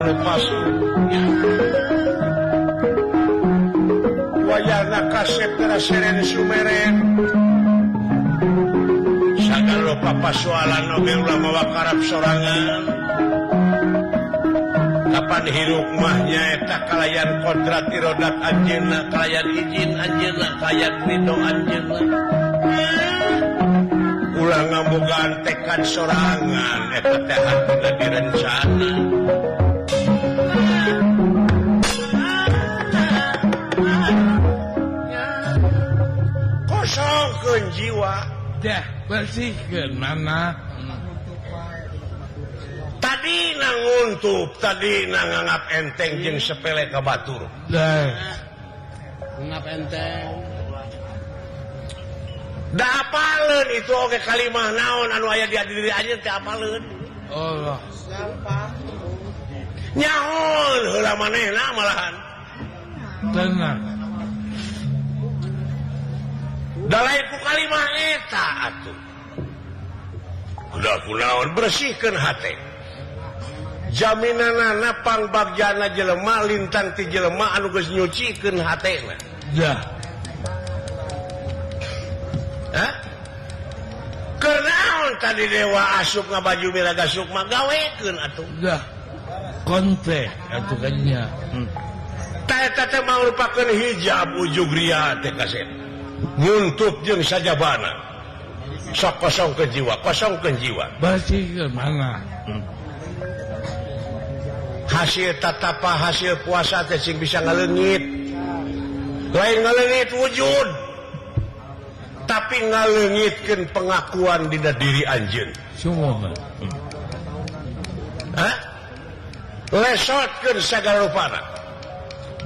lepas. Wayahna kasep tara seren sumeren. Sagala loba pasoalan oge ulah mawa karep sorangan. Kapan hirup mah nyaeta kalayan kodrat irodat anjeunna, kalayan izin anjeunna, kalayan ridho anjeunna. Ulah ngabogaan tekad sorangan eta teh hatina direncana. Kosongkeun jiwa. Dah bersihkeun mana. Tadi na nguntup, tadi na nganggap enteng jeung sepele ka batur. Dah. Nganggap enteng. Da apaleun itu oge kalimah naon anu aya di diri anjeun teh apaleun. Allah. Nyaon heula manehna malahan. Tenang. Da lain ku kalimah eta atuh. Udah kunaon bersihkeun hate. Jaminanana pangbagjana jelema lintang ti jelema anu geus nyucikeun hatena. Dah. Hah? Kenaon tadi dewa asup ngabaju miraga sukma gawekeun atuh. Dah. Konte atuh nya. Tah eta teh mangrupakeun hijab ujug ria teh kasep. Nguntup jeung sajabana. Sok kosongkeun jiwa, kosongkeun jiwa. Bersihkeun mana? Hasil tatapa hasil puasa teh sing bisa ngaleungit. Lain ngaleungit wujud, tapi ngaleungitkeun pengakuan dina diri anjeun. Sumona. Hah? Lesotkeun sagala rupana.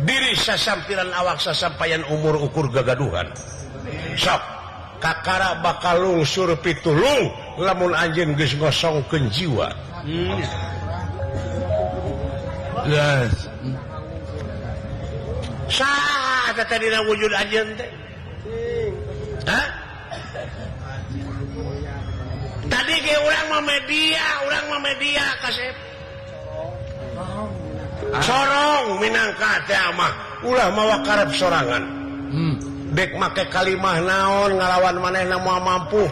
Diri sasampiran awak sasampayan umur ukur gagaduhan. Sok kakara bakal lungsur pitulung lamun anjeun geus ngosongkeun jiwa. Yes. Saha teh dina wujud anjeun teh? Hah? Tadi ge urang mah media, kasep. Sorong minangka teh mah ulah mawa karep sorangan. Dek make kalimah naon ngalawan manehna moal mampu.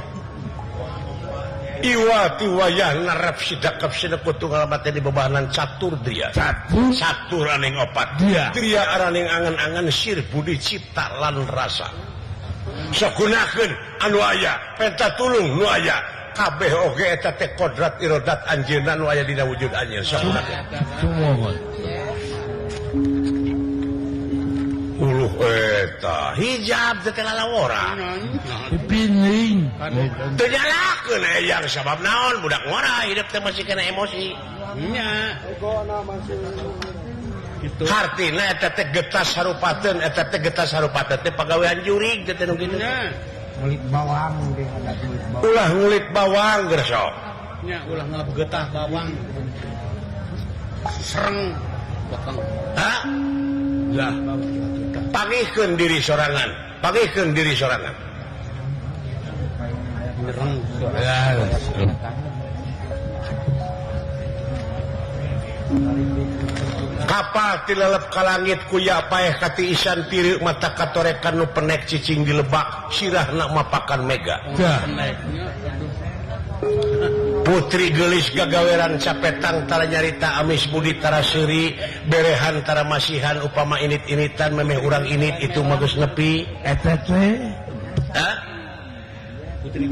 Iwati wayah narep sidakep sidekutu ngalabate di bebanan catur dria. Catur? Catur aning opat. Dria. Dria araning angan-angan sir budi cipta lan rasa. Sok gunakeun anu aya, penta tulung nu aya. Kabeh oge eta teh kodrat irodat anjeunna nu aya dina wujud anjeun. Sok gunakeun. Summohun. Uluh eta hijab teh teh lalawora. Pining. Teu nyalakeun eyang sabab naon budak ngora hidup teh masih kena emosi. Nya. Gitu. Hartina eta teh getas harupateun, eta teh getas harupateun teh pagawean jurig teh nu kitu. Nya. Ngulit bawang ge ada ngulit bawang. Ulah ngulit bawang geus sok. Nya ulah ngalap getah bawang. Sereng bakang. Hah? Lah. Pangihkeun diri sorangan, pangihkeun diri sorangan. Nyereng. Kapal tilelep ka langit kuya paeh katiisan tireuk mata katorekan nu penek cicing di lebak sirahna mapakan mega. Putri geulis gagaweran capetang tara nyarita amis budi tara seuri berehan tara masihan upama init-initan memeh urang init itu mah geus nepi eta teh. Hah?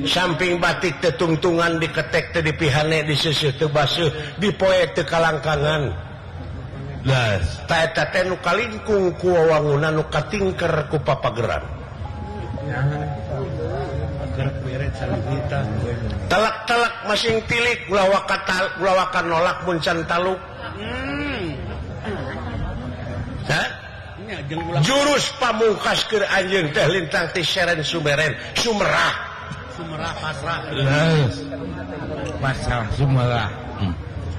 Samping batik tetungtungan diketek teh dipihane diseuseut teu baseuh dipoe teu kalangkangan. Las. Ta eta teh nu kalingkung ku wawangunan nu katingker ku papageran. Telak-telak masing tilik ulah waka nolak mun can taluk. Hah? Jurus pamungkas keur anjeun teh lintang ti seren sumeren sumerah. Sumerah pasrah. Pasrah sumerah.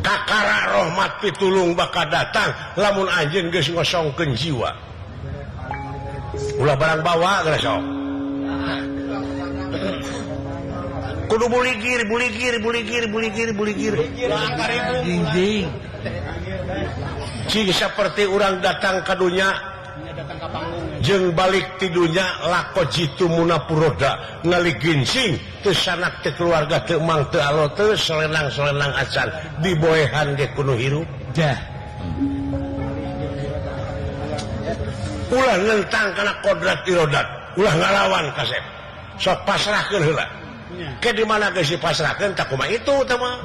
Kakara rahmat pitulung bakal datang lamun anjeun geus ngosongkeun jiwa. Ulah barang bawa geus sok. Kudu buligir, buligir, buligir, buligir, buligir. Jingjing. Cing seperti urang datang ka dunya jeung balik ti dunya lako jitu munapuroda ngaligincing teu sanak teu keluarga teu mang teu alo teu selenang-selenang acan diboehan ge kudu hirup. Dah. Ulah nentang kana kodrat irodat, ulah ngalawan kasep. Sok pasrahkeun heula. Ke di mana geus dipasrahkeun tak kumaha itu teh mah.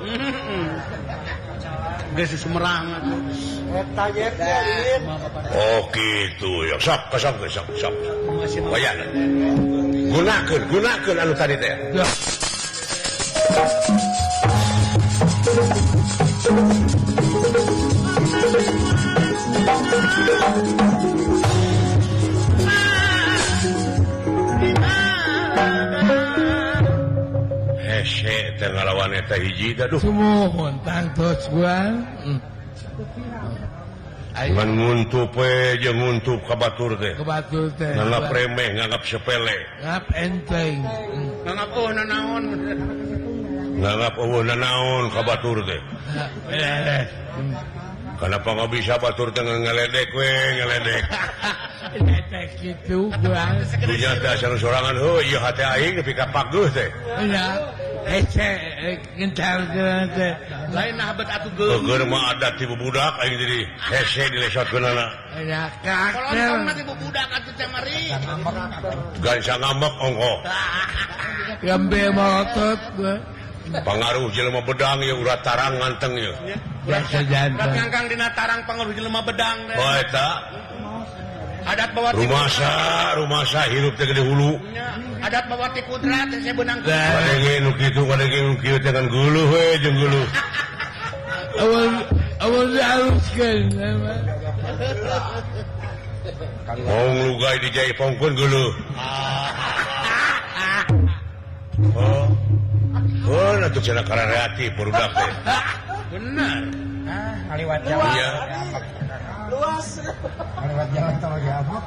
Geus sumerang atuh. Eta ye teh lin. Oh gitu ya. Sok sok sok sok. Wayah. Gunakeun, gunakeun anu tadi teh. Hese teh ngalawan eta hiji teh duh. Sumuhun tangtos gua. Ngan nguntup we jeung nguntup ka batur teh. Ka batur teh. Nganggap remeh, nganggap sepele. Nganggap enteng. Nganggap eueuh nanaon. Nganggap eueuh nanaon ka batur teh. Kenapa nggak bisa batur teh ngeledek we, ngeledek. Ngeledek gitu gua. Dunya teh asa sorangan heuh ieu hate aing nepi ka pageuh teh. Iya. Hese gentar teh. Lain nah bet atuh geus. Geus mah adat ti bubudak aing jadi hese dilesotkeunana. Nya karakter. Kolontong mah ti bubudak atuh teh mari. Gansa ngambek ongko. Gambe molotot gua. Pangaruh jelema bedang ya urat tarang nganteng ya. Biasa jantan. Urat ngangkang dina tarang pangaruh jelema bedang teh. Oh eta. Adat bawa rumasa, rumasa hirup teh gede hulu. Adat bawa ti kudrat teh saya beunang. Kadenge nu kitu kadenge nu kieu teh kan geuleuh we jeung geuleuh. Awal awal dihaluskeun. Wong lugai dijaipongkeun geuleuh. Oh. Oh, atuh cenah kareatif barudak teh. Bener. Ah, ngaliwat jalan. Iya. Luas. Ngaliwat jalan tol ge abok.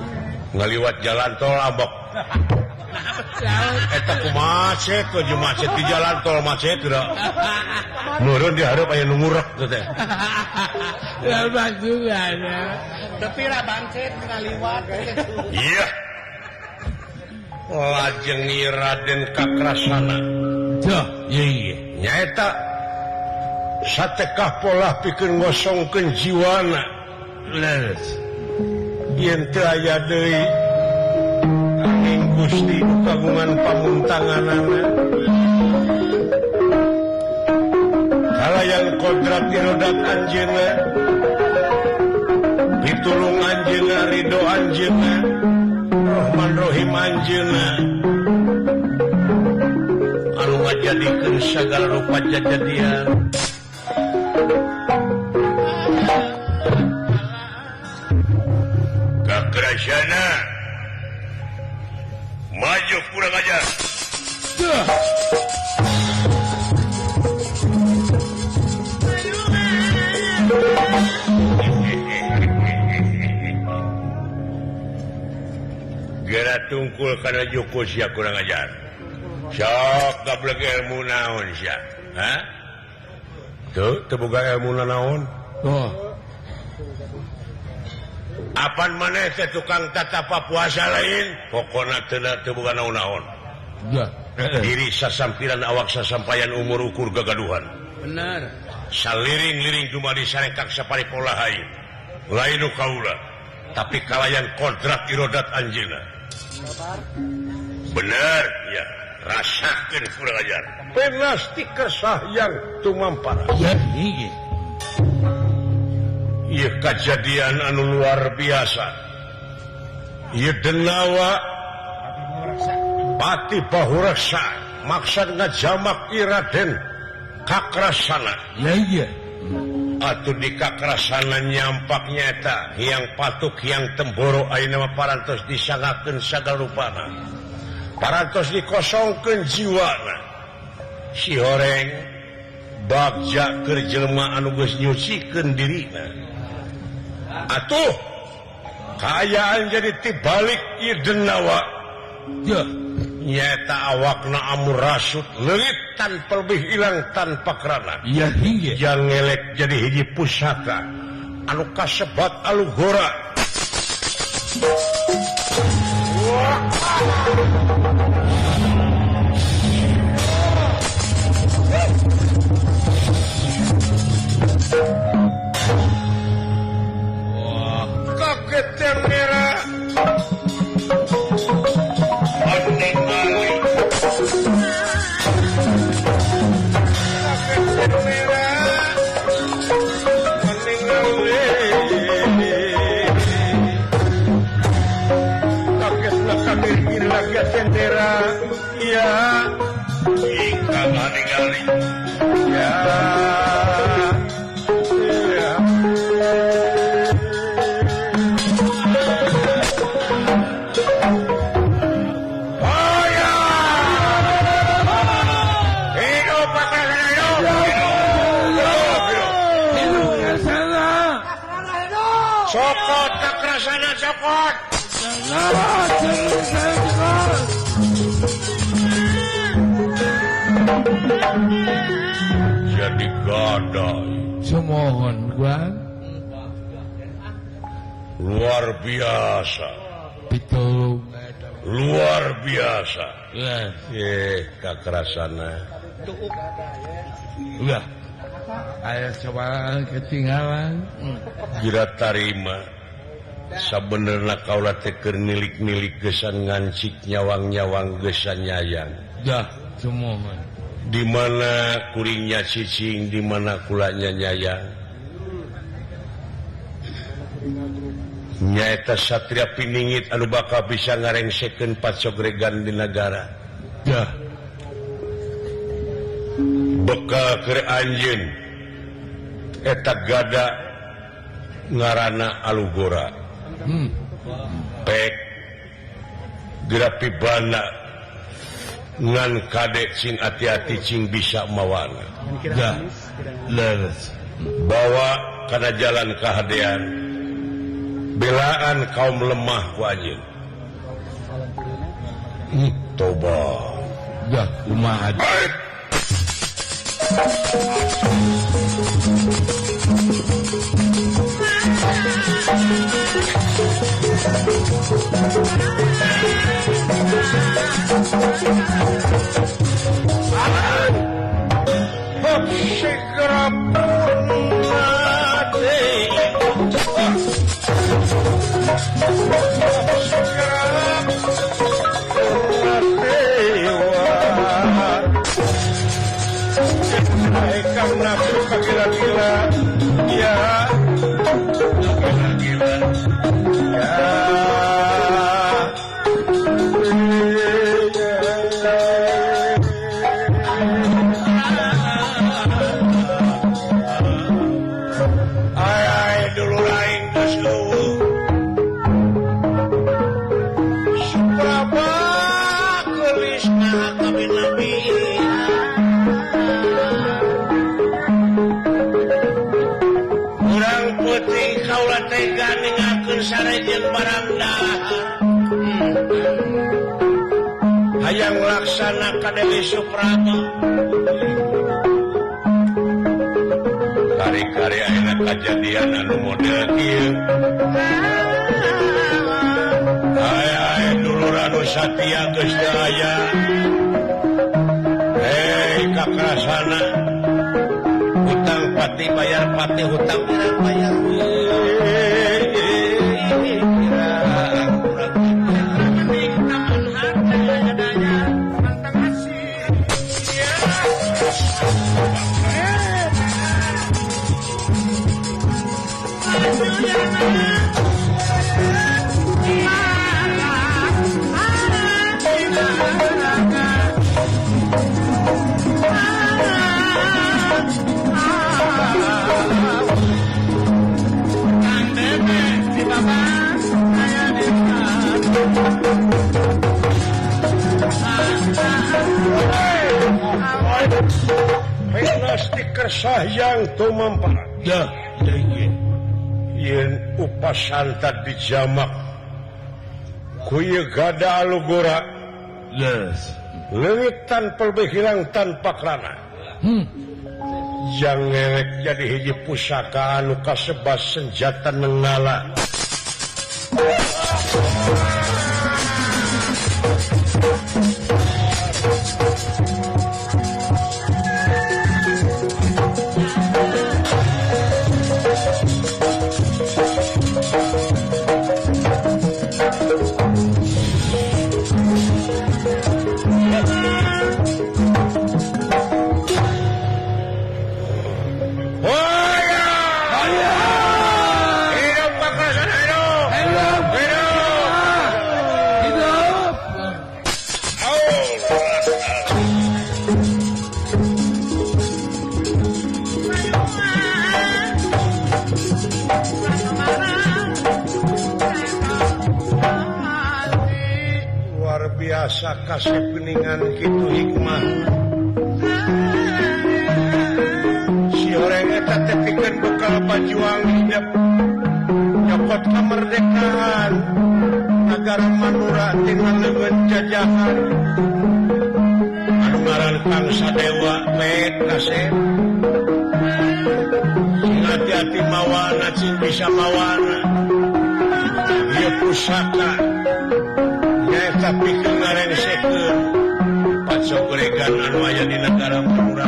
Ngaliwat jalan tol abok. Eta ku macet, ku macet di jalan tol macet geura. Meureun di hareup aya nu ngurek teh teh. Ya maksudnya. Tapi lah bangcet ngaliwat. Iya. Lajeng Raden Kakrasana. Duh, iya iya. Nyaeta satekah pola pikeun ngosongkeun jiwana. Leres. Yen teu aya deui angin Gusti kagungan pamuntanganana. Kalayan kodrat irodat anjeunna. Pitulung anjeunna, ridho anjeunna. Rahman Rohim anjeunna. Anu ngajadikeun sagala rupa jajadian. Kakrasana maju kurang ajar. Gera tungkul kana joko sia kurang ajar. Sok gablek ilmu naon sia? Hah? Tuh, teu boga ilmu naon? Oh. Apan maneh teh tukang tatapa puasa lain? Pokona teu boga naon-naon. Diri sasampiran awak sasampayan umur ukur gagaduhan. Bener. Saliring-liring dumadi sarekak saparipola hayu. Lain nu kaula, tapi kalayan kodrat irodat anjeunna. Bener ya. Rasakeun kurang ajar. Penasti kesahyang tumampara. Ya, iya. Ieu kajadian anu luar biasa. Ieu denawa Pati Bahureksa maksad ngajamak Iraden Kakrasana. Ya iya. Atuh di Kakrasana nyampak nyata hiang patuk hiang temboro ayeuna mah parantos disangakeun sagala rupana. Parantos dikosongkeun jiwana. Si horeng bagja keur jelema anu geus nyucikeun dirina. Atuh kaayaan jadi tibalik ieu denawa. Ya. Nyata awakna amur rasut leungit tanpa lebih hilang tanpa kerana. Iya hingga. Yang ngelek jadi hiji pusaka anu kasebat Alugora. Wah, kaget yang merah. Ya, ingkang ningali. Ya, ya. Hoya! Hidup Patrasana, hidup! Hidup! Hidup Patrasana! Cokot Patrasana, cokot! Jadi gadai. Semohon gua luar biasa. Betul. Luar biasa. Kakrasana. Udah. Aya sabarang ketinggalan. Gira tarima. Sabenerna kaula teh keur nilik-nilik gesan ngancik nyawang-nyawang gesan nyayang. Dah, semohon. Di mana kuringnya cicing, di mana kulanya nyayang. Nyaeta Satria Piningit anu bakal bisa ngarengsekeun pacogregan di nagara. Dah. Bekal keur anjeun eta gada ngaranna Alugora. Pek gerapibana ngan kadek cing hati-hati cing bisa mawana. Dah. Leres. Bawa kana jalan kahadean. Belaan kaum lemah ku anjeun. Toba. Dah kumaha. Segera purna gila-gila ya, gila-gila ya. Ay, ay, dulu lain geus eueuh. Supraba geulis nabi-nabi. Urang putih kaula tega ningakeun sarejeun barang dahar. Hayang laksana ka Dewi Supraba. Kari-kari ayeuna kajadian anu model kieu. Ay ay dulur anu satia geus teu aya. Hei kakrasana. Hutang pati bayar pati hutang bayar. Yang tumampara. Dah, yen upasanta dijamak ku ieu gada Alugora Leres. Leungit tanpa hilang tanpa kerana. Jang ngewek jadi hiji pusaka anu kasebas senjata nenggala. Biasa kasih kuningan kitu hikmah si orang eta teh pikeun bekal pajuang hidup nyokot kemerdekaan agar Madura tina leungeun jajahan anu ngaran Kang Sadewa pet kasep sing hati-hati mawana cing bisa mawana ieu pusaka tapi ngarengsekeun pacogregan anu aya di negara Madura.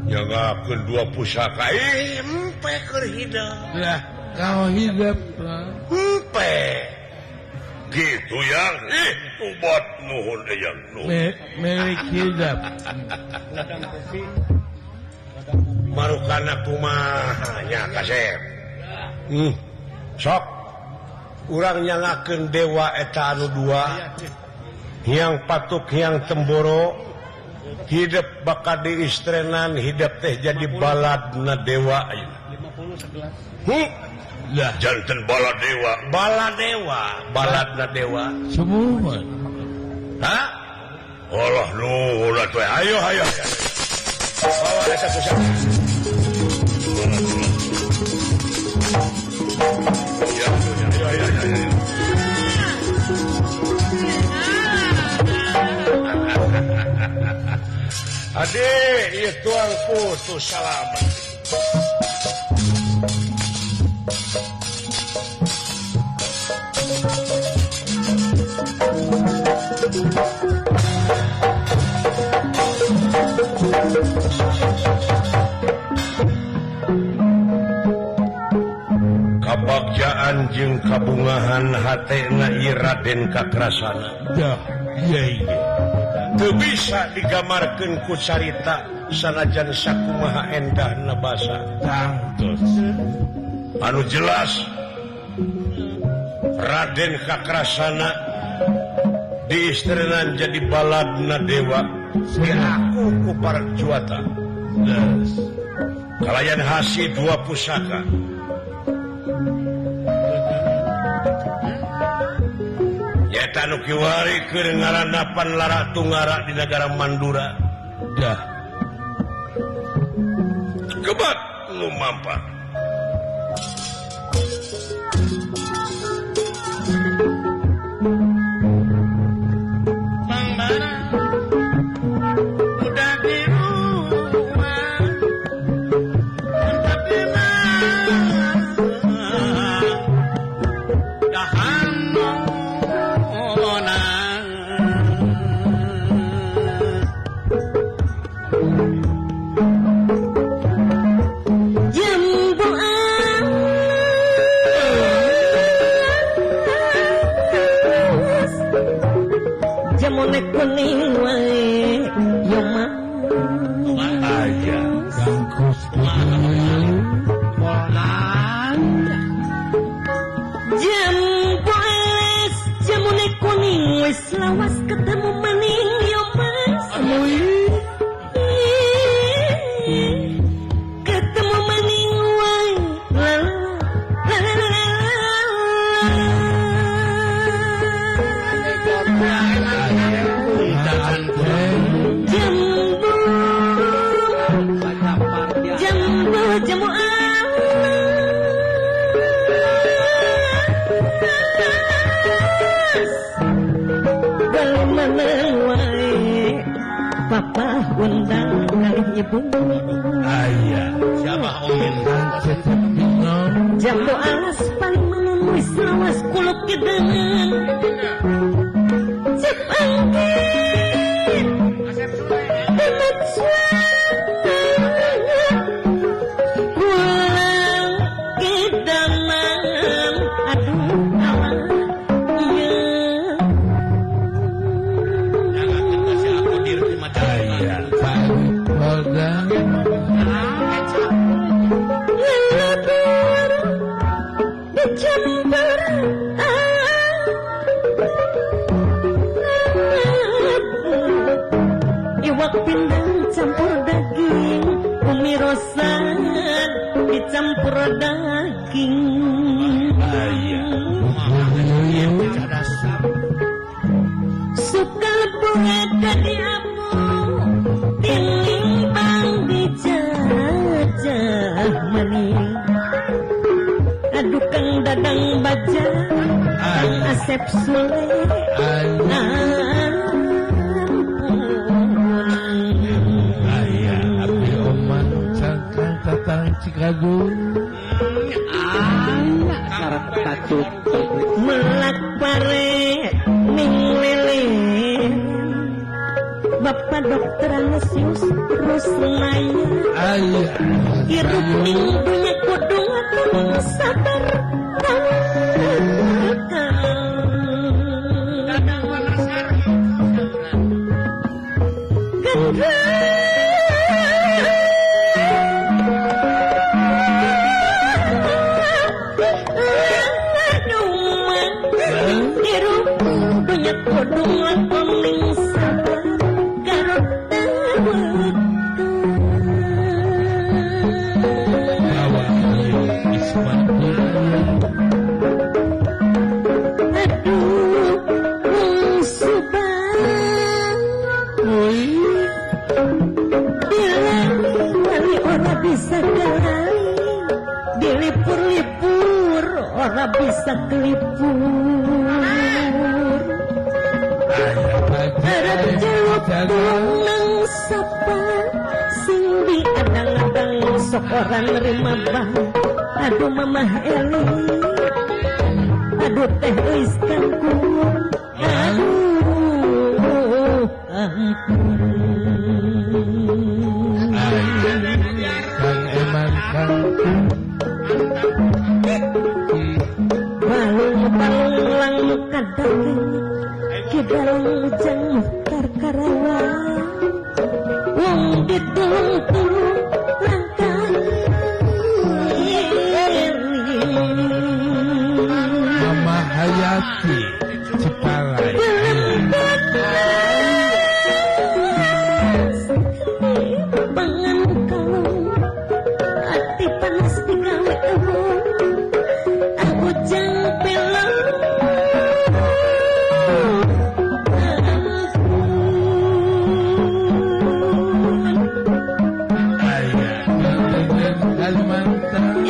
Nyagakeun dua pusaka ih empe keur hideung. Lah, kau hidup. Empe. Gitu yang ih ubat nuhun eyang nuhun. Milik hidup. Marukana kumaha nya kasep. Sok urang nyangakeun dewa eta anu dua hiang patuk hiang temboro hidup bakal diistrenan hidup teh jadi baladna dewa 50 lah janten bala dewa baladna dewa semua ha Allah nuhun atuh ayo ayo bawa eta pusaka. Ya. Adik, ieu tuang putus salamet. Kabagjaan jeung kabungahan hatena ieu Raden Kakrasana. Dah, iya iya. Teu bisa digambarkeun ku carita sanajan sakumaha endahna basa. Tangtos. Anu jelas Raden Kakrasana diistrenan jadi baladna dewa diaku ku para juata. Leres. Kalayan hasi dua pusaka. Eta nu kiwari keur ngaranapan lara tunggara di negara Mandura. Dah. Kebat lumampat. Pangbara udah di rumah tapi mah dahan. Kuning wae yo mah aja kangkus kuning bolan jempo es jamune kuning wis lawas ketemu maning yo mas ketemu maning wae la la la la. Jambu jambu jamu nyebung. Aya siapa omin jambu alas paling menun wis lawas kuluk gedengan cep angkit emat pulang gedangan aduh alah iya aya Pak lebur dicampur iwak pindang campur daging umirosan dicampur daging aya suka bunga di abu tinimbang dijajah maning aduh Kang Dadang Baja Kang Asep Sule aya abdi oman cangkang tatang Cikadul aya sarap tatut melak pare ning lele Bapak Dokter Anesius Rusnaya aya hirup ning dunya kudu atuh sabar tawakal Dadang Wanasari hirup dunya kudu atuh ning sabar karo tawakal. Bawa Ismail Aduh, wong Subang Dilali ora bisa kelali, dilipur-lipur ora bisa kelipur. Arep celup tulung nang sapa, sing diadang-adang sok ora nerima bang. Aduh Mamah Eli, aduh Teh Eis kangkung, aduh ampun. Kang Eman kangkung Balung-balung lang muka daging, ki balung ujang mutar Karawang. Wong ditulung-tulung langkah Mama Hayati Cipalai bangan kalung ati panas digawe ewung aku jang peleng ampun aya Kalimantan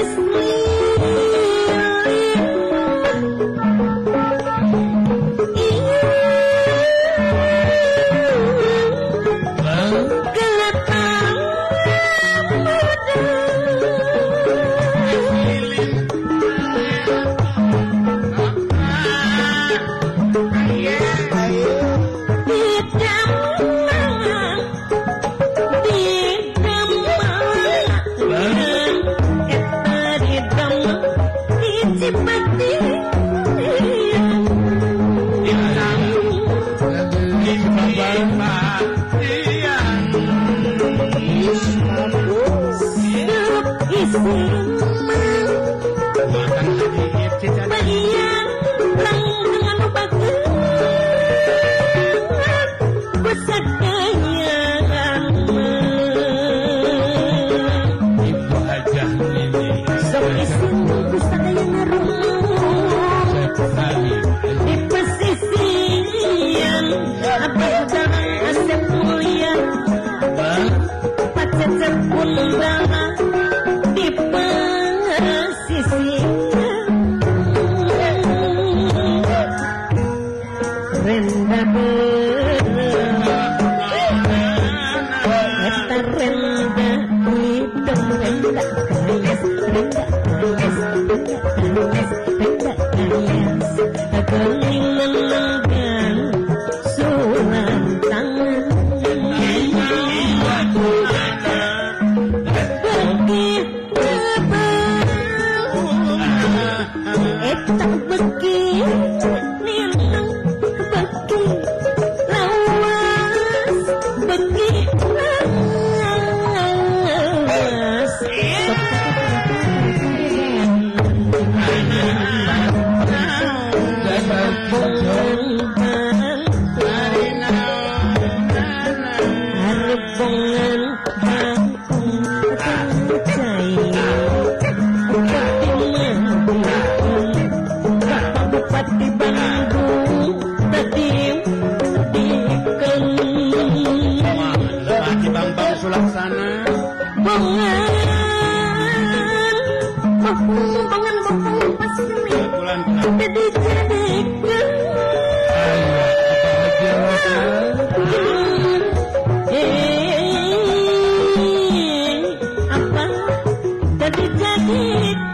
Ibu Hajah Nini Di pesisian Abah Dalang Asep Mulia Pak Cecep Kundala di pesisian. Rendak kayas, rendak kayas, rendak kayas, rendak kayas. Kelingan sulam tangan. Tak beki ninang beki lawas beki lawas. Harbongan bangkong cai Bupati Bandung tadi diken Bupati Bambang Sulaksana. Bongan bongan bongan pasti tadi jadikan. Apa tadi jadikan.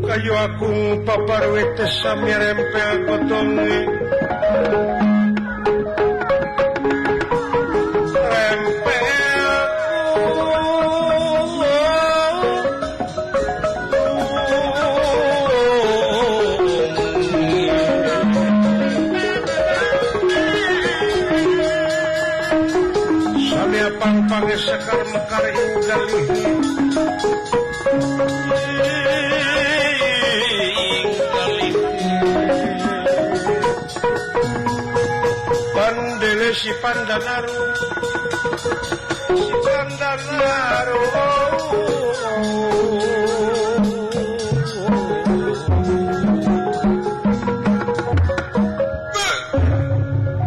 Kayu akung paparwete sami rempel kotonge rempel sami apang-pange sekar mekar ing galih. Si Pandanaru, si Pandanaru,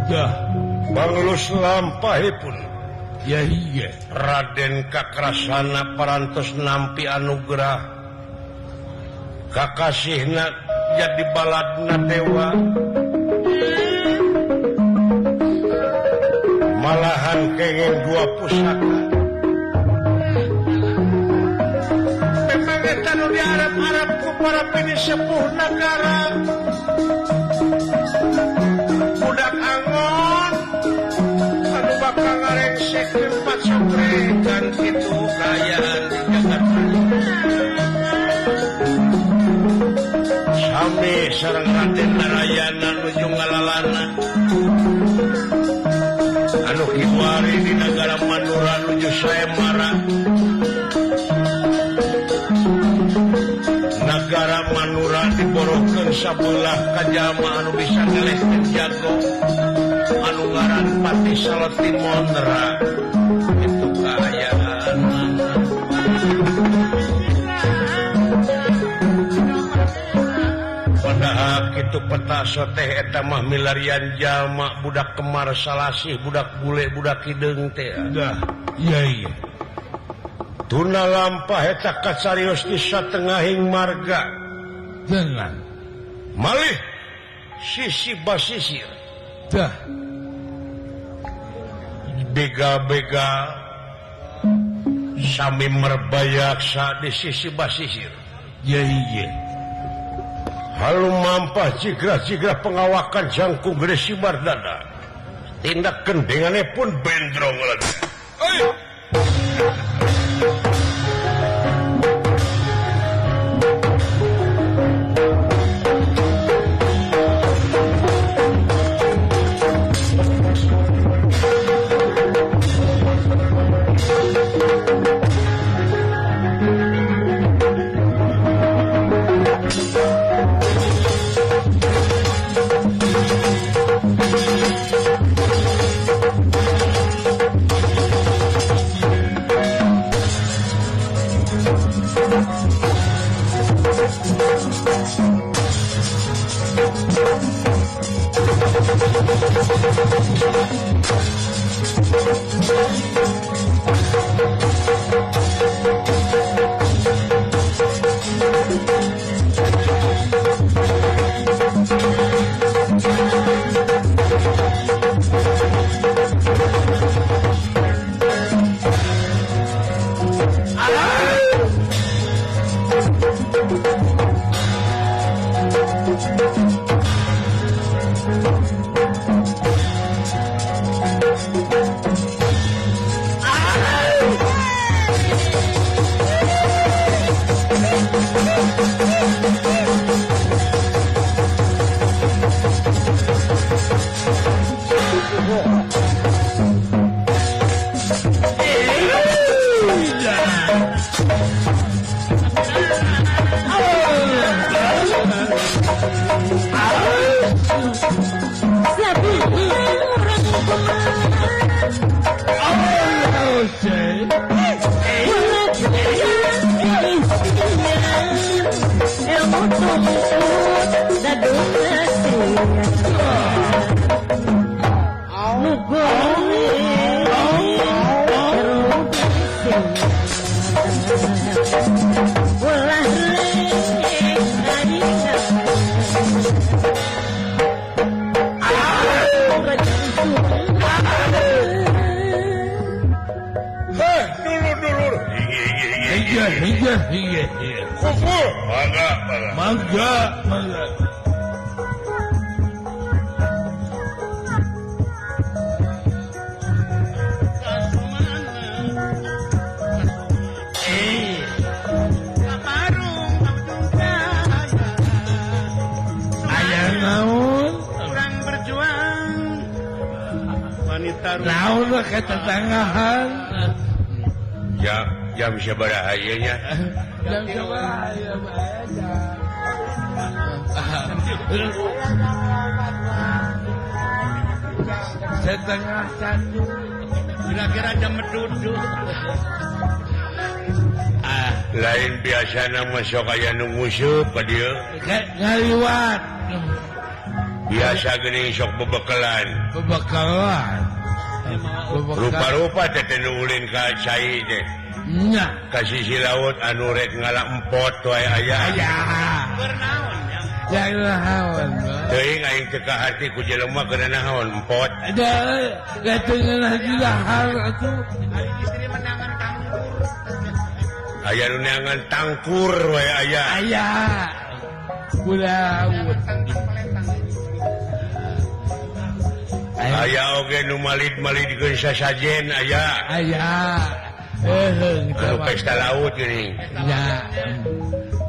dah banglus lampahipun ya iya Raden Kakrasana parantos nampi anugerah kakasihna jadi baladna dewa. Malahan kenging dua pusaka. Memang eta nu diarep-arep ku para pinisepuh nagara. Budak angon anu bakal ngarengsekeun pacokrekan kitu kaayaan di jagat raya. Sami sareng Raden Narayana nuju ngalalana. Anu kiwari di negara Madura nuju Saemara. Nagara Madura diborohkeun sabelah ka jalma anu bisa ngelehkeun jago anu ngaran Patih Salati Mondra. Itu kaayaan. Padahal kitu peta soteh eta mah milarian jalma budak kemar salasih budak bule budak hideung teh. Dah iya iya. Tuna lampah eta kacarios di satengahing marga. Dengan malih sisi basisir. Dah bega-bega sami merbayaksa di sisi basisir. Iya iya. Halu mampah jigrah-jigrah pengawakan jangkung gede sibar dada. Tindak kendengane pun bendrong lagi. Ayo. Jam sabaraha ieu nya? Jam sabaraha ieu setengah satu. Kira-kira jam meduduk. Lain biasana mah sok aya nu nguseup ka dieu. Ngaliwat. Biasa geuning sok bebekelan. Bebekelan. Rupa-rupa teh nu ulin ka cai teh. Nya. Ka sisi laut anu rek ngala empot wae aya. Aya. Bernaon nya? Naon. Teuing aing teu kaharti ku jelema keur naon empot. Da teu ngeunah dilahar atuh. Ari istri menangan tangkur. Aya nu neangan tangkur wae aya. Aya. Kulaut. Aya oge nu malid-malidkeun sasajen aya. Aya. Anu pesta laut geuning. Nya.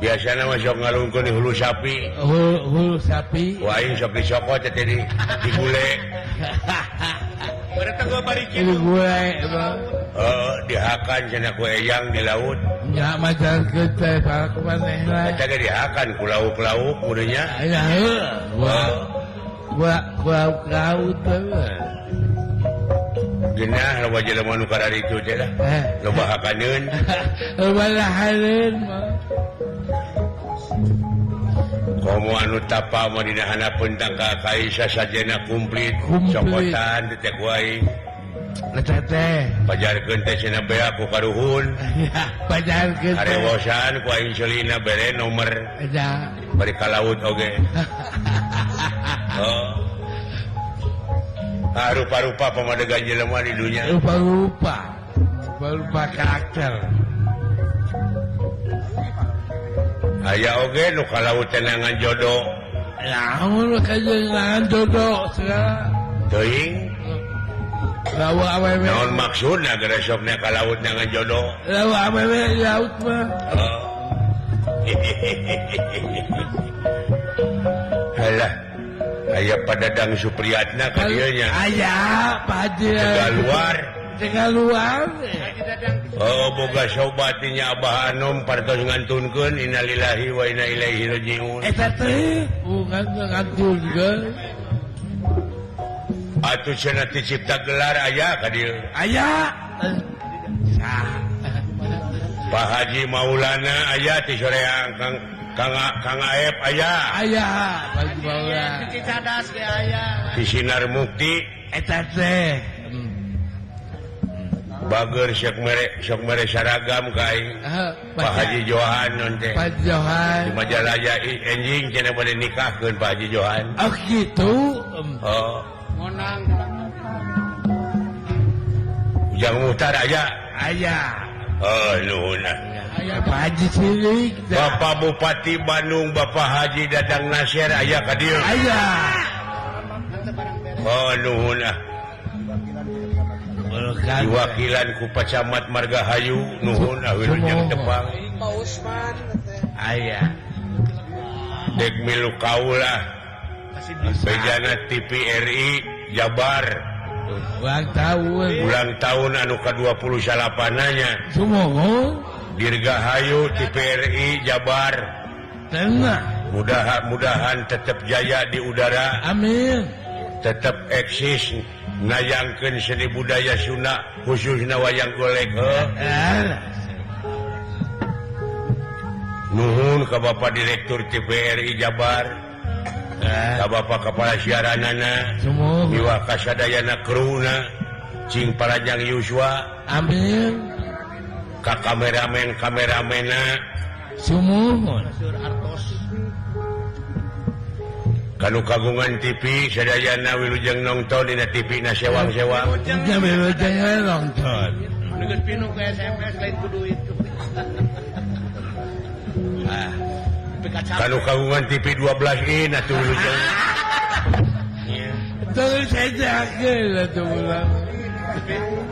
Biasana mah sok ngalungkeun di hulu sapi. Hulu sapi. Ku aing sok dicokot teh digule. Berarti gua bari kitu. Digule. Heeh, dihakan cenah ku eyang di laut. Nya majarkeun teh para kumanehna. Eta ge dihakan ku lauk-lauk kudunya. Nya heuh. Gua lauk-lauk teh. Genah loba jelema nu kararitu teh lah. Loba hakaneun. Loba lahaneun mah. Komo anu tapa mah dina handapeun tangka kaisa sajena komplit cokotan teh ku aing. Eta teh pajarkeun teh cenah bea ku karuhun. Pajarkeun. Karewosan ku aing seulina bere nomor. Eta bari ka laut oge. Oh. Ah, rupa-rupa pamadegan jelema di dunya. Rupa-rupa. Rupa-rupa karakter. Aya oge nu ka laut tenangan jodoh. Lamun ka tenangan jodoh segala. Teuing. Lawa awewe. Naon maksudna geresokna ka laut nangan jodoh? Lawa awewe laut mah. Oh. Halah. Aya Padadang Supriyatna ka dieu nya. Aya, Pak Haji. Tegaluar. Tegaluar. Oh, boga sobat nya Abah Anom partos ngantunkeun innalillahi wa inna ilaihi rajiun. Eta teh ngantunkeun. Atuh cenah ti cipta gelar aya ka dieu. Aya. Pak Haji Maulana aya ti soreang Kang. Kang Aep aya. Aya, Pak Baura. Di Cicadas ge aya. Di Sinar Mukti eta teh. Bager sok mere saragam ka aing. Pak Haji Johan non teh. Pak Johan. Di Majalaya enjing cenah bade nikahkeun Pak Haji Johan. Oh kitu. Oh. Ngonang. Ujang Muhtar aya. Aya. Oh nuhun. Aya Pak Haji Sidik. Bapak Bupati Bandung Bapak Haji Dadang Nasir aya ka dieu. Aya. Oh nuhun ah. Diwakilan ku Pak Camat Margahayu nuhun ah wilujeng tepang. Pak Usman aya. Dek milu kaula. Bejana TVRI Jabar. Ulang tahun. Ulang tahun anu ka-28-nya. Summohun. Dirgahayu TVRI Jabar. Tenang. Mudah-mudahan tetap jaya di udara. Amin. Tetap eksis nayangkeun seni budaya Sunda khususna wayang golek. Nuhun ka Bapak Direktur TVRI Jabar. Ka Bapak Kepala Siaranana. Miwah kasadayana kruna cing parajang yuswa. Amin. Ka kameramen kameramena. Sumuhun. Kanu kagungan TV sadayana wilujeng nonton dina TV na sewang-sewang. Nya wilujeng nonton. Geus pinuh ku SMS lain ku duit. Ah. Kanu kagungan TV 12 in atuh wilujeng. Terus sajakeun atuh ulang.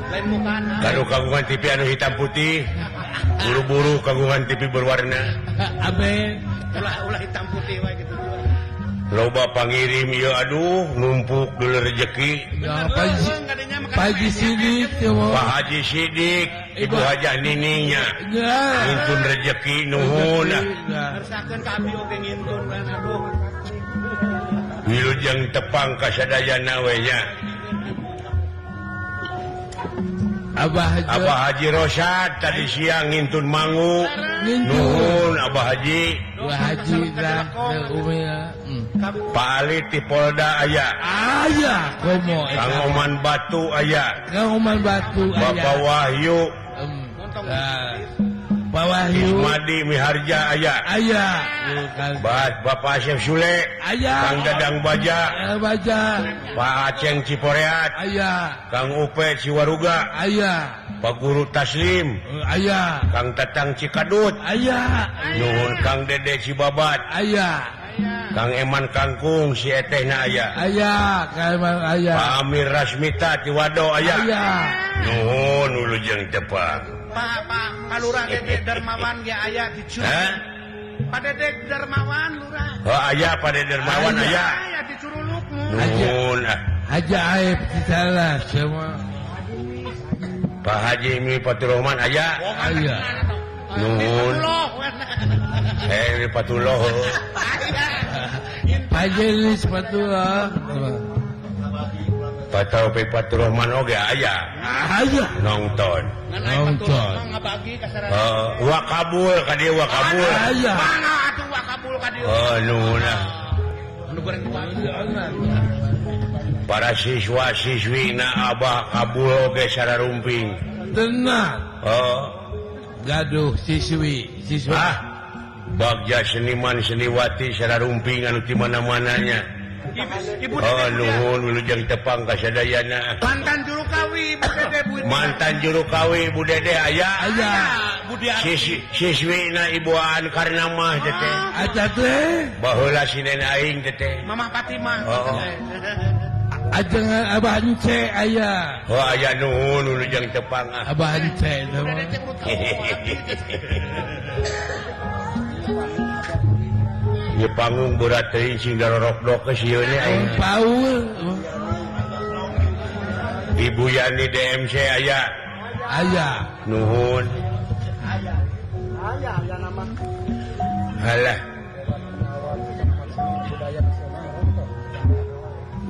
Lain mukana. Kanu kagungan TV anu hitam putih, buru-buru kagungan TV berwarna. Amin. Ulah hitam putih wae kitu. Loba pangirim ya aduh numpuk dulu rezeki. Ya, Pak Haji Sidik, Pak Haji Sidik, Ibu Hajah Niningnya. Ngintun rezeki nuhun. Ngersakeun ka abdi oge ngintun kan aduh. Wilujeng tepang ka sadayana we nya. Abah Haji Rosad tadi siang ngintun mangu. Nuhun Abah Haji. Abah Haji dah Pak Ali ti Polda aya. Aya komo Kang Oman Batu aya. Kang Oman Batu aya. Bapak Wahyu. Pak Wahyu. Ismadi Miharja aya. Aya. Bapak Asep Sule. Aya. Kang Dadang Baja. Baja. Pak Aceng Ciporeat. Aya. Kang Upe Ciwaruga. Aya. Pak Guru Taslim. Aya. Kang Tatang Cikadut. Aya. Nuhun Kang Dede Cibabat. Aya. Kang Eman Kangkung si etehna aya. Aya, Kang Eman aya. Pak Amir Rasmita Tiwado aya. Aya. Nuhun wilujeng tepang. Pak Pak Lurah Dede Darmawan ge aya di Curug. Pak Dede Darmawan lurah. Oh aya Pak Dede Darmawan aya. Aya di Curuluk. Nuhun ah. Haji Aib di sana semua. Pak Haji Mi Faturrahman aya. Aya. Nuhun. Mi Patullah. Pak Jelis Patullah. Pak Taufik Faturrahman oge aya. Aya. Nonton. Nonton. Wakabul ka dieu wakabul. Aya. Mana atuh wakabul ka dieu. Oh nuhun ah. Anu goreng Para siswa-siswi na Abah kabul oge sararumping. Tenang. Oh. Gaduh siswi, siswa. Ah, bagja seniman seniwati sararumping anu ti mana-mananya. Ibu oh nuhun wilujeng tepang ka sadayana. Mantan juru kawi Ibu Dede Bu. Mantan juru kawi Ibu Dede aya. Aya. Siswi na Ibu Aan Karnamah teteh. Aja teh. Baheula sinen aing teteh. Mamah Fatimah. Oh. Ajengan Abah Ence aya. Oh aya nuhun wilujeng tepang ah. Abah Ence. Ieu panggung berat teuing sing darorok-dok sieun aing. Paul. Ibu Yani DMC aya. Aya. Nuhun. Aya. Aya aya nama. Halah.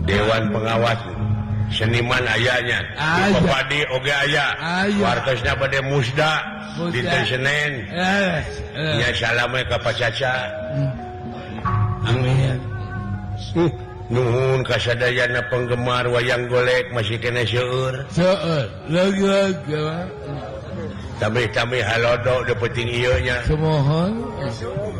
Dewan Pengawas. Seniman ayanya Bupati oge aya wartosna bade musda dinten Senin nya salam we ka Pak Caca. Amin. Nuhun kasadayana penggemar wayang golek masih kena seueur. Seueur. Leug-leug. Tambih-tambih halodo de penting ieu nya. Sumohon.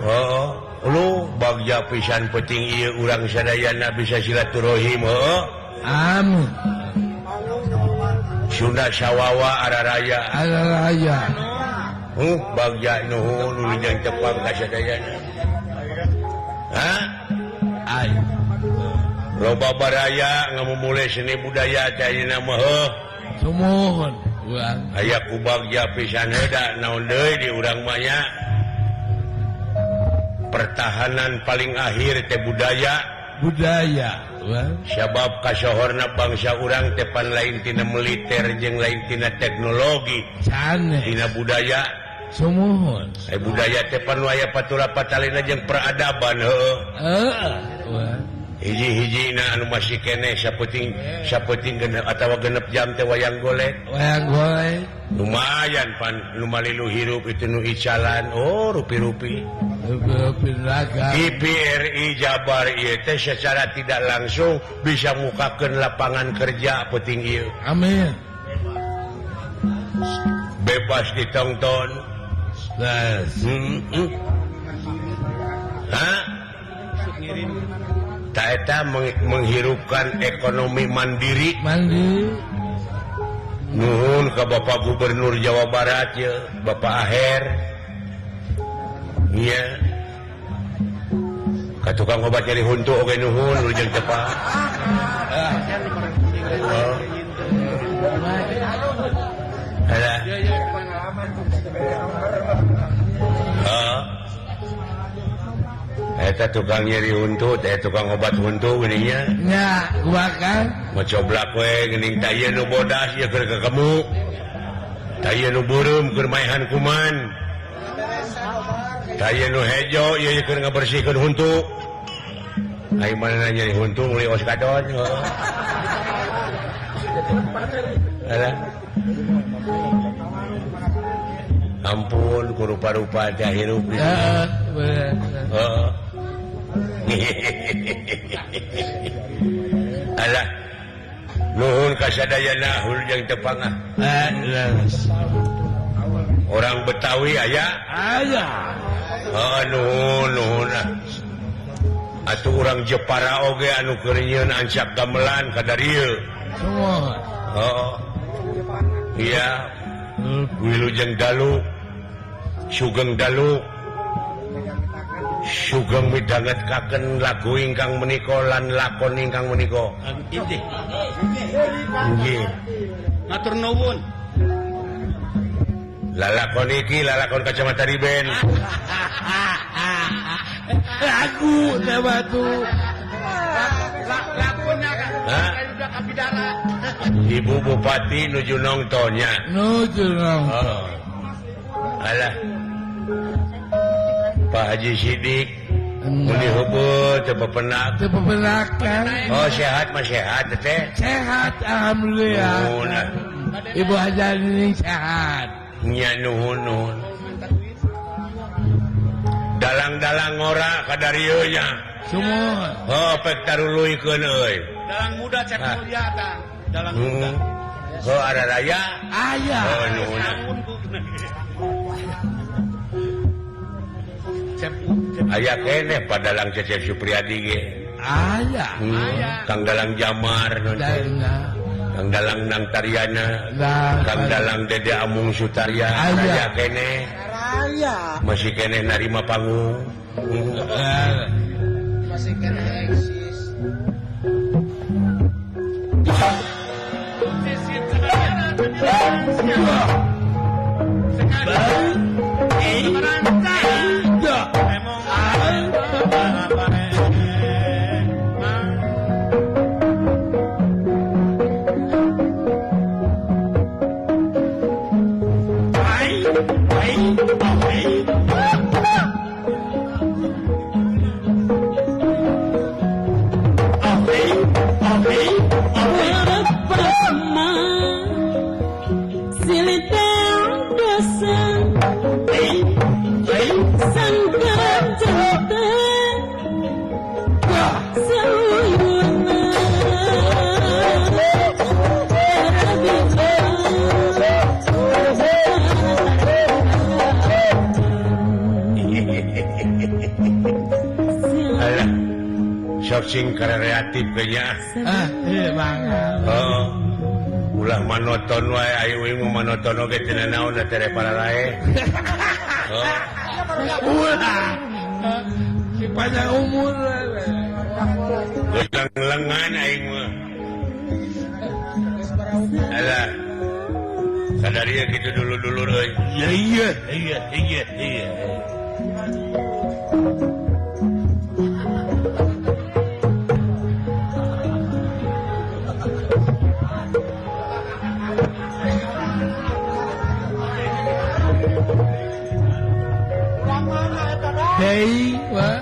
Heeh. Lu bagja pisan penting ieu urang sadayana bisa silaturahim heuh. Amin. Sunda sawawa araraya. Araraya. Bagja nuhun wilujeng tepang kasadayana. Hah? Ayo. Loba baraya ngamumule seni budaya teh ayeuna mah heuh. Sumuhun urang. Aya ku bagja pisan heuda naon deui di urang mah nya. Pertahanan paling akhir teh budaya. Budaya. Sabab kasohorna bangsa urang teh pan lain tina militer jeung lain tina teknologi. Sanes. Tina budaya. Sumuhun. Ai budaya teh pan aya patula patalina jeung peradaban heuh. Heeh. Hiji-hiji na anu masih keneh saputing saputing genep atawa genep jam teh wayang golek. Wayang golek. Lumayan pan lumalilu hirup itu nu icalan. Oh rupi-rupi. Rupi-rupi raga. TVRI Jabar ieu teh secara tidak langsung bisa mukakeun lapangan kerja penting ieu. Amin. Bebas ditonton. Yes. Hah? Taeta menghirupkan ekonomi mandiri. Mandiri. Nuhun ke Bapak Gubernur Jawa Barat ya, Bapak Aher. Iya. Ka tukang obat nyari huntu oge nuhun wilujeng tepang. Oh. Ada. Oh. Eta tukang nyeri huntu, teh tukang obat huntu geuning nya. Nya, kumaha? Macoblak we geuning tah ieu nu bodas ieu keur kekemu. Tah ieu nu beureum keur maehan kuman. Tah ieu nu hejo ieu keur ngabersihkeun huntu. Ai mana nyeri huntu meuli oskadon. Alah. Ampun ku rupa-rupa teh hirup. Heeh. Heeh. Alah. Nuhun kasadayana hulujeng tepang ah. Orang Betawi aya? Aya. Heeh, nuhun nuhun ah. Atuh urang Jepara oge anu keur nyieun ancak gamelan ka darieu. Sumuhun. Heeh. Iya. Wilujeng dalu, sugeng dalu, sugeng midhangetaken lagu ingkang menika lan lakon ingkang menika. Inggih. Nggih. Matur nuwun. Lalakon iki lalakon kacamata riben. Lagu teh batu. Lakonnya kan udah kabidara. Ibu Bupati nuju nongtonnya. Nuju nongton. Oh. Alah. Pak Haji Sidik muni heubeut teu pepenak. Teu pepenakan. Oh sehat mah sehat teh. Sehat alhamdulillah. Nuhun. Ibu Haji ini sehat. Nya nuhun nuhun. Dalang-dalang ngora ka darieu nya. Sumuhun. Oh pek taruluikeun euy. Dalang muda Cep Mulya tah. Dalang muda. Oh araraya? Aya. Oh nuhun. Aya keneh padalang Cecep Supriyadi ge. Aya. Kang Dalang Jamar Kang Dalang Nang Tariana, Kang Dalang Dede Amung Sutarya, aya keneh. Masih keneh narima panggung. Masih keneh eksis. Hey, Sing kreatif kayaknya. Ah, iya bang. Oh, ulah manoton wae ayo ieu manoton oge teu naon tere pararae. Oh. Ulah. Si panjang umur. Lengan aing mah. Alah. Sadaria kitu dulu-dulu euy. Iya iya iya iya iya. Hei, wah,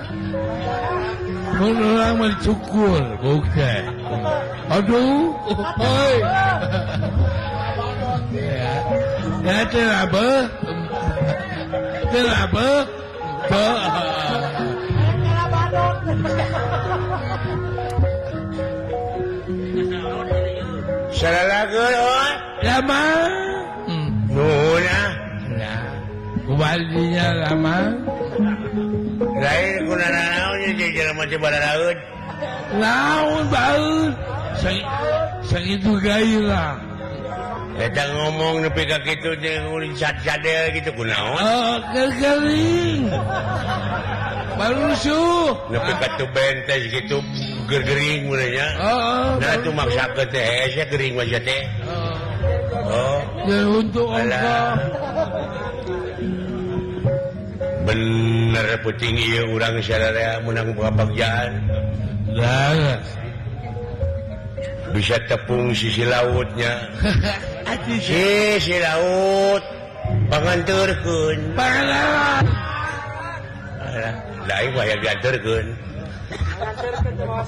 mun urang mah dicukur, bukti. Aduh, oi. Ya, teu abeuh, teu abeuh, teu. Salalageun, oh. Lama. Nuhun ah. Ya, kubalinya lama. Lain kuna naon ieu jelema teh bararaeun. Naon baeun? Sakitu gairah. Eta ngomong nepi ka kitu teh ulin sadel kitu kunaon? Oh, gering. Barusuh. Nepi ka teu bentes kitu gergering mun nya. Heeh. Nah atuh maksakeun teh hese gering mah teh. Oh. Ya untuk ongkoh. Bener puting ieu urang sararea menang kabagjaan. Lah. Bisa tepung sisi lautnya. Sisi laut panganteurkeun. Panganteurkeun. Alah, da aing mah hayang dianteurkeun.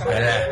Alah.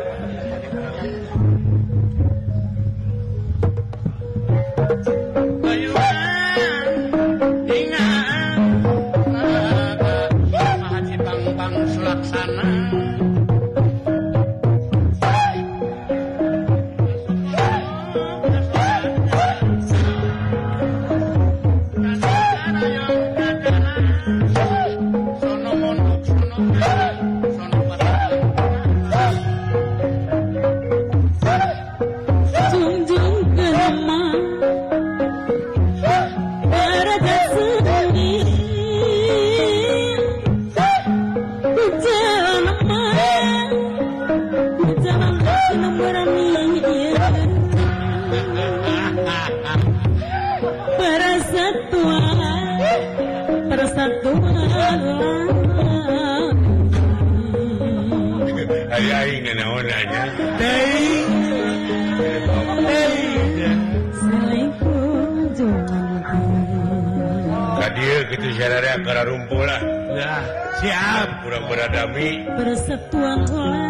Siap kurang beradami persatuan.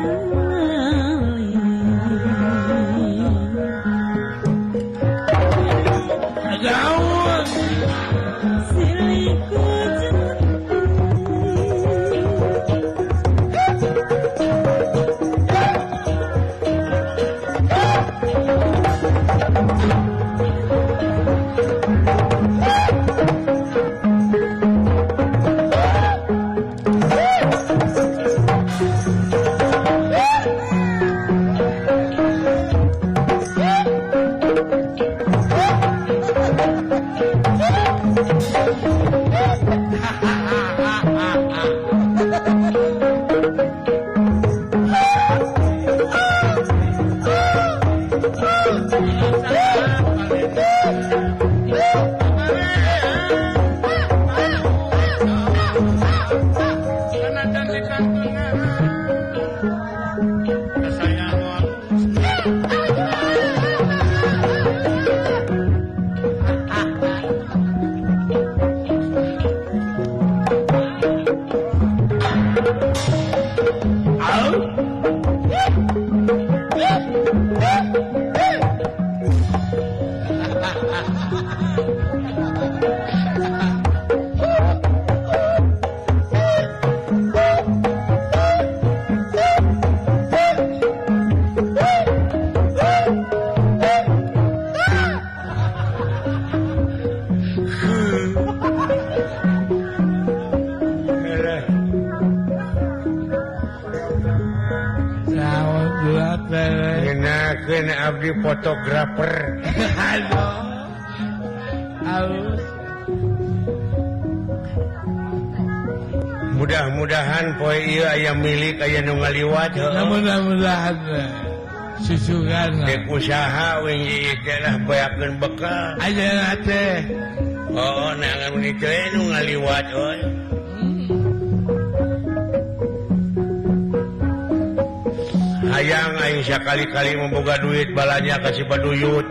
Budi fotografer. Aduh. Mudah-mudahan poe ieu aya milik aya nu ngaliwat heuh. Mudah-mudahan susugan. Dek usaha we ieu teh lah beakeun bekal. Ayeuna teh. Oh, nangan mun teh nu ngaliwat euy. Hayang aing sakali-kali memboga duit balanya ka si Baduyut.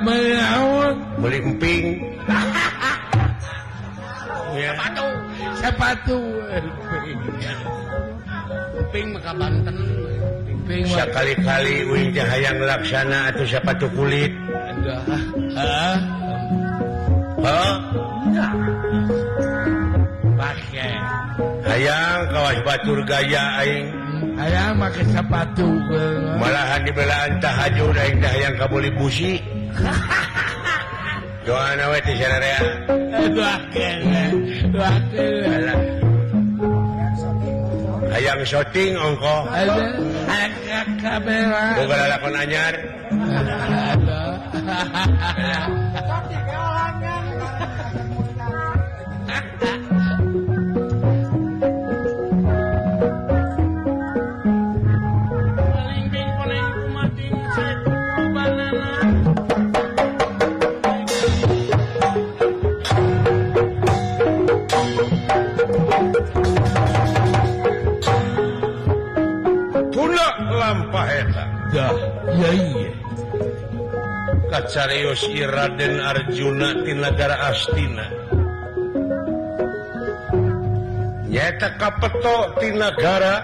Meuli naon? Meuli emping. Sepatu. Sepatu. Emping mah ka Banten. Emping sakali-kali uing teh hayang laksana atuh sepatu kulit. Heeh. Heuh? Pake. Hayang kawas batur gaya aing. Hayang make sepatu. Malahan dibelaan tahajud aing teh hayang kabuli busi. Doana we teh sararea. Doakeun. Doakeun. Hayang syuting ongko. Hayang kamera. Boga lalakon anyar. Kacarios Raden Arjuna ti nagara Astina nyaeta kapeto ti nagara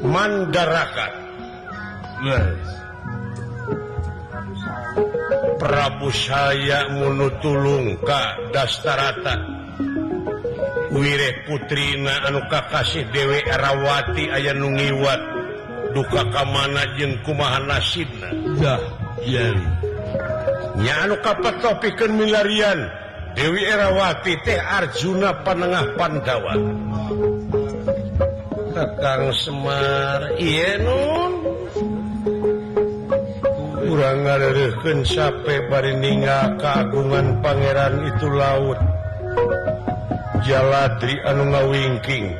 Mandaraka. Prabu saya munutulung ka Dastarata wireh putrina anu kakasih Dewi Erawati aya nu ngiwat duka ka mana jeung kumaha nasibna. Nya anu kapeto pikeun milarian Dewi Erawati teh Arjuna panengah Pandawa. Kakang Semar ieu nun urang ngareureukkeun sape bari ninggal kagungan pangeran itu laut Jaladri anu ngawingking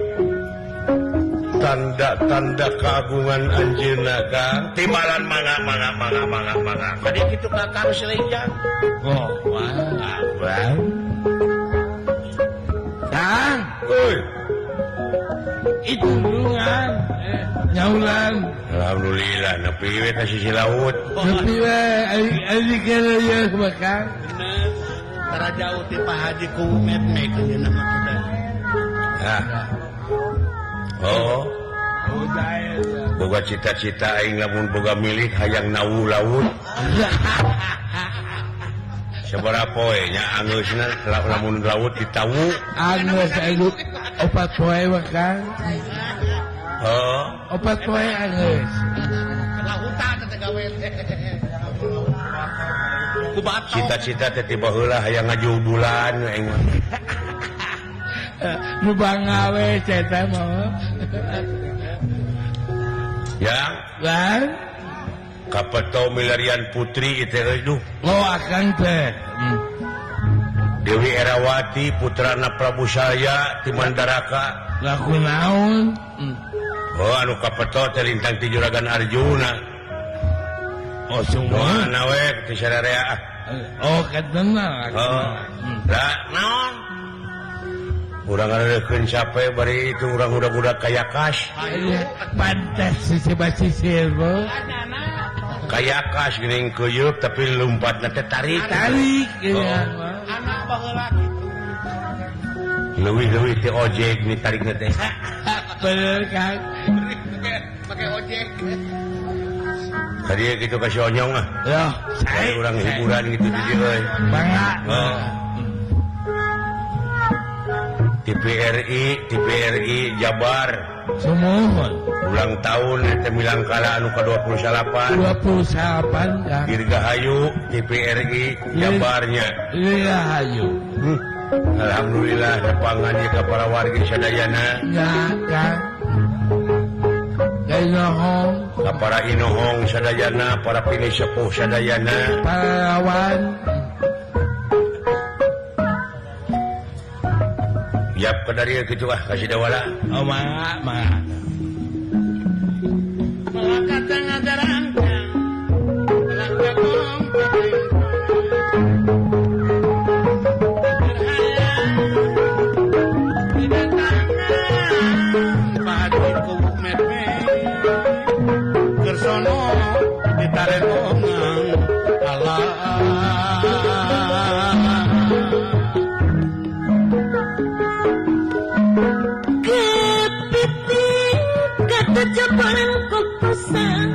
tanda-tanda keagungan anjeunna Kang timbalan mangga mangga mangga mangga mangga kadi kitu Kakang Selejang. Oh wah Kang euy itu tulungan nyaulan. Alhamdulillah nepi we ka sisi laut. Nepi we ari kene ye Kang. Tara jauh ti Pak Haji ku met-met ayeuna mah kuda. Hah. Oh. Boga cita-cita aing lamun boga milik hayang nawu laut. Sabaraha poe nya angeusna lamun laut ditawu. Angeus aing opat poe mah Kang. Oh, opat poe angeus. Lautan teh gawe teh. Cita-cita teh ti baheula hayang ngajudulan aing mah. Nu bangawe ceta mah. Ya, lan kapeto milarian putri ieu teh euy. Oh, akang teh. Dewi Erawati putrana Prabu Saya ti Mandaraka. Lah kunaon? Oh, anu kapeto teh lintang ti Juragan Arjuna. Oh, semua we teh sararea. Oh, katena. Oh. Lah naon? Urang ngareukeun sape bari itu urang udah-udah kaya kas. Pantes sisi basisir, Bu. Kaya kas geuning keuyeup tapi lompatna teh tarik. Tarik ya. Anak baheula kitu. Leuwih-leuwih teh ojek ni tarikna teh. Bener Kang. Make ojek. Tadi gitu kasih onyong ah. Ya, saya urang hiburan gitu di dieu euy. Bangga. Oh. TPRI, TPRI Jabar. Sumuhun. Ulang tahun teh milangkala anu ka-28. 28 Kang. Dirgahayu TPRI Jabarnya. Dirgahayu. Alhamdulillah nepangan ieu ka para wargi sadayana. Ya, Kang. Inohong ka para inohong sadayana, para pinisepuh sadayana, pahlawan. Yap kadarieu kitu ah kasih dawala. Oh mangga mangga. Kepiting kata jabaran kokosan.